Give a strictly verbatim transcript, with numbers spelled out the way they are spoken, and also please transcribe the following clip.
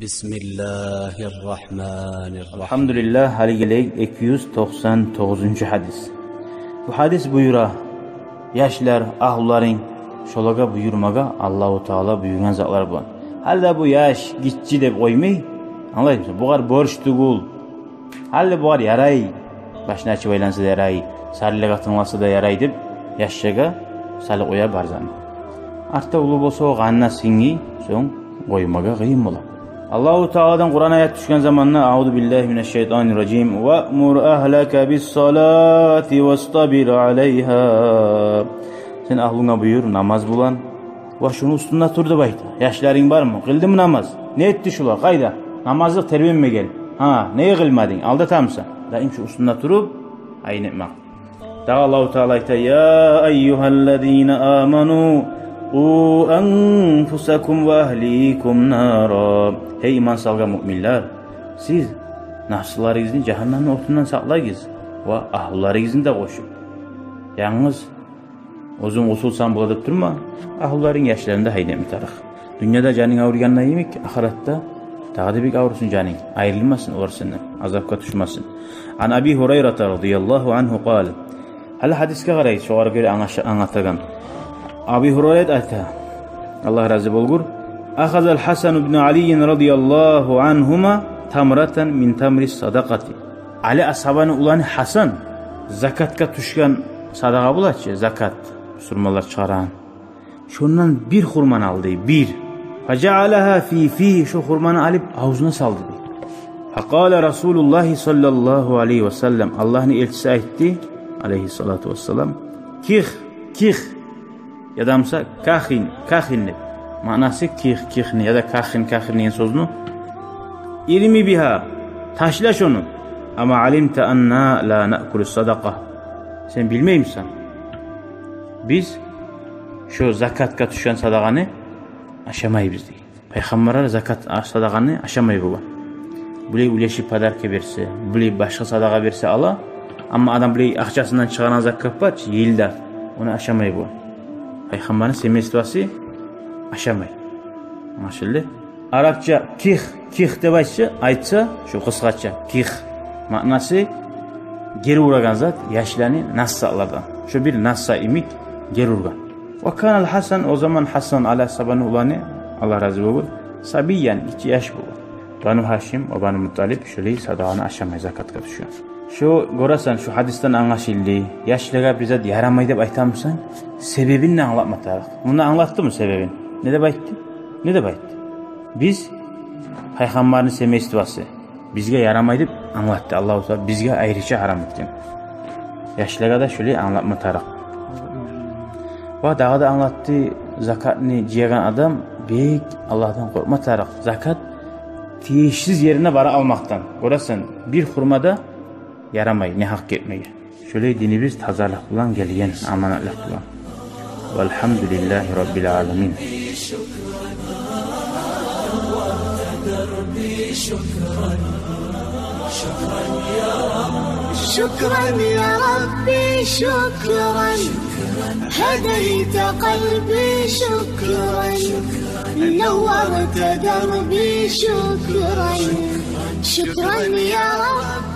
بسم الله الرحمن الرحيم. Алгьамдулиллагь, гьали гелейик эки юз токъсан тогъузунчу гьадис. Бу гьадис буюра, яшлар, агьлюлеринг, шолагъа буюрмагъа Аллагьу Таала буюргъан затлар булан. Гьали де бу яш, гиччи деп къоймай, англаймысан? Бугъар борч тюгюл. Гьали бугъар ярай, башын ачып айланса да ярай, сарынлагъа тынгласа да ярай деп, яшчагъа салып къоя бар затны. Артда уллу болса, о къанына сингей, сонг къоймагъа къыйын бола. Аллагьу Тааладан Къуран аят тюшген заманда: أعوذ بالله من الشيطان الرجيم. وأمر أهلك بالصلاة واصطبر عليها. Сен агьлюнге буюр намаз булан, ва шуну уьстюнде тур деп айта. Яшларынг бармы? Къылдымы намаз? Не этди шулар? Къайда? Намазлыкъ тербенмеген. Гьа, неге къылмадынг? Алдатамысан? Даим шу уьстюнде туруп, айланмакъ. Дагъы Аллагьу Таала айта: يا أيها الذين آمنوا قوا أنفسكم وأهليكم نارا. Гьей иман салгъан муъминлер, сиз напсларыгъызны жагьаннамны отундан сакълагъыз ва агьлюлеригизни де къошуп. Янгыз оьзюнг къутулсанг бола деп турма, агьлюлеринг, яшларынг да гьайнама тарыкъ. Дюньяда жанынг авруйгъанда йимик, ахыратда дагъы да бек аврусун жанынг, айрылмасын олар сенден, азапгъа тюшмесин. عن أبي هريرة رضي الله عنه قال. Гьали гьадисге къарайыкъ, шогъар гёре англаша-, англатагъан. Абу Гьурайра айта, Аллагь рази болгъур: أخذ الحسن بن علي رضي الله عنهما تمرة من تمر الصدقة. Али асгьабаны уланы Гьасан закатгъа тюшген садагъа бола чы, закат, бусурманлар чыгъарагъан. Шондан бир хурманы алды, бир. فجعلها في فيه, шо хурманы алып авзуна салды, дей. فقال رسول الله صلى الله عليه وسلم, Аллагьны элчиси айтды, алейгьиссалату вассалам: كخ, كخ, яда буса كخ, كخ деп. Маънасы كخ, كخ не, яда كخ, كخ деген сёзню: ارم بها, ташла шону. أما علمت أنا لا نأكل الصدقة. Сен билмеймисен, биз шо закатгъа тюшген садагъаны ашамайбыз, дей. Пайхаммарлар закат а-, садагъаны ашамай болгъан. Булай уьлешип подарка берсе, булай башгъа садагъа берсе ала, амма адам булай акъчасындан чыгъарагъан закат бар чы, йылда, ону ашамай болгъан. Пайхаммарны семействосу ашамай. Англашылды? Арапча كخ, كخ деп айтса, айтса, шо къысгъача, كخ. Маънасы гери урагъан зат, яшланы нас затлардан. Шо бир нас зат йимик гери ургъан. وكان الحسن, о заман Гьасан, Али асгьабаны уланы, Аллагь рази болгъур, صبيا, гиччи яш болгъан. Бану Гьашим ва Бану Мутталип шолай садагъаны ашамай, закатгъа тюшген. Шо, гёресен, шо гьадисден англашылды, яшлагъа бир зат ярамай деп айтамысан, себебин де англатма тарыкъ. Мунда англатдымы себебин? Не деп айтды? Не деп айтды? Биз пайхаммарны семействосу, бизге ярамай деп англатды. Аллагьу Таала бизге айрыча гьарам этген. Яшлагъа да шолай англатма тарыкъ. Ва дагъы да англатды, закатны жыягъан адам бек Аллагьдан къоркъма тарыкъ. Закат тийишсиз ерине бара алмакъдан. Гёресен, бир хурма да ярамай негьакъ гетмеге. Шолай динибиз тазалыкъ булан гелген, аманатлыкъ булан. والحمد لله رب العالمين. شكرا يا ربي، شكرا. هديت قلبي، شكرا. نورت دربي، شكرا. شكرا يا رب.